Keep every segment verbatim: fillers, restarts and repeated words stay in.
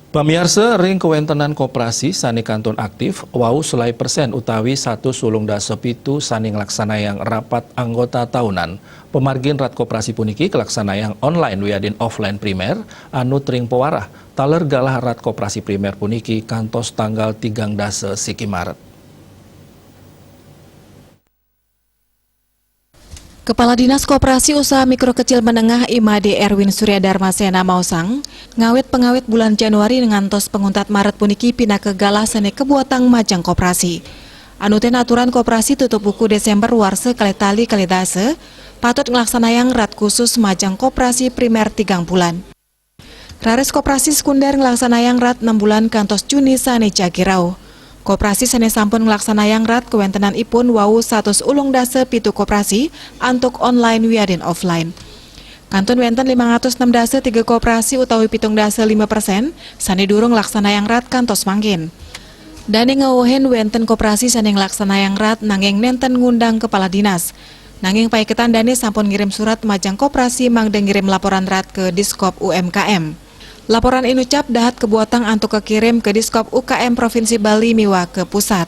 Pamiarsa, ring kawéntenan koperasi sané kantun aktif, wau selaé persén utawi satus ulung dasa pitu sané nglaksanayang rapat anggota taunan. Pamargin rat koperasi puniki kalaksanayang online wiadin offline primer, anut ring pawarah taler galah rat koperasi primer puniki kantos tanggal tigang dasa siki Maret. Kepala Dinas Koperasi Usaha Mikro Kecil Menengah I M A D Erwin Surya Dharmasena maosang, ngawit pangawit bulan Januari ngantos panguntat Maret puniki pinaka galah sané kabuatang majeng koperasi. Anutin aturan koperasi tutup buku Desember warsa kalih tali kalih dasa, patut nglaksanayang rat khusus majeng koperasi primer tigang bulan. Raris koperasi sekunder nglaksanayang rat enam bulan kantos Juni sané jagi rauh. Koperasi sané sampun nglaksanayang rat kawéntenan ipun wau satus ulung dasa pitu koperasi antuk online wiadin offline. Kantun wénten limang atus enam dasa tiga koperasi utawi pitung dasa lima persén sané durung nglaksanayang rat kantos mangkin. Dané ngwewehin wénten koperasi sané nglaksanayang rat nanging nénten ngundang kepala dinas. Nanging paiketan dané sampun ngirim surat majeng koperasi mangda ngirim laporan rat ka Diskop U M K M. Laporan inucap dahat kabuatang antuk kakirim ka Diskop U K M Provinsi Bali miwah ka pusat.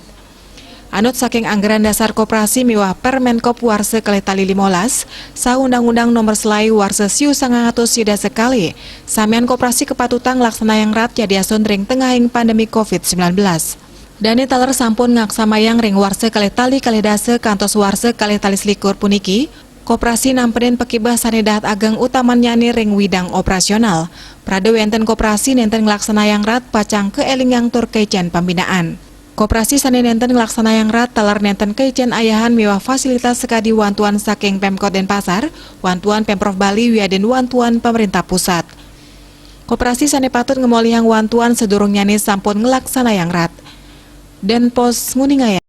Anut saking anggaran dasar koperasi miwah Permenkop warsa kalih tali limolas, saha Undang-Undang Nomor Selaé warsa siu sangang atus sida sekali, samian koperasi kapatutang nglaksanayang rat yadiastun ring tengahing pandemi covid sembilan belas. Dané taler sampun ngaksamayang ring warsa kalih tali kalih dasa kantos warsa kalih tali selikur puniki, koperasi nampenin pakibeh sané dahat ageng utamannyané ring widang operasional. Prada wénten koperasi nénten nglaksanayang rat pacang kaélingang tur kaicén pambinaan. Koperasi sané nénten nglaksanayang rat taler nénten kaicén ayahan miwah fasilitas sakadi wantuan saking Pemkot Denpasar, wantuan Pemprov Bali wiadin wantuan pamréntah pusat. Koperasi sané patut ngamolihang wantuan sadurungnyané sampun nglaksanayang rat. Denpos nguningayang.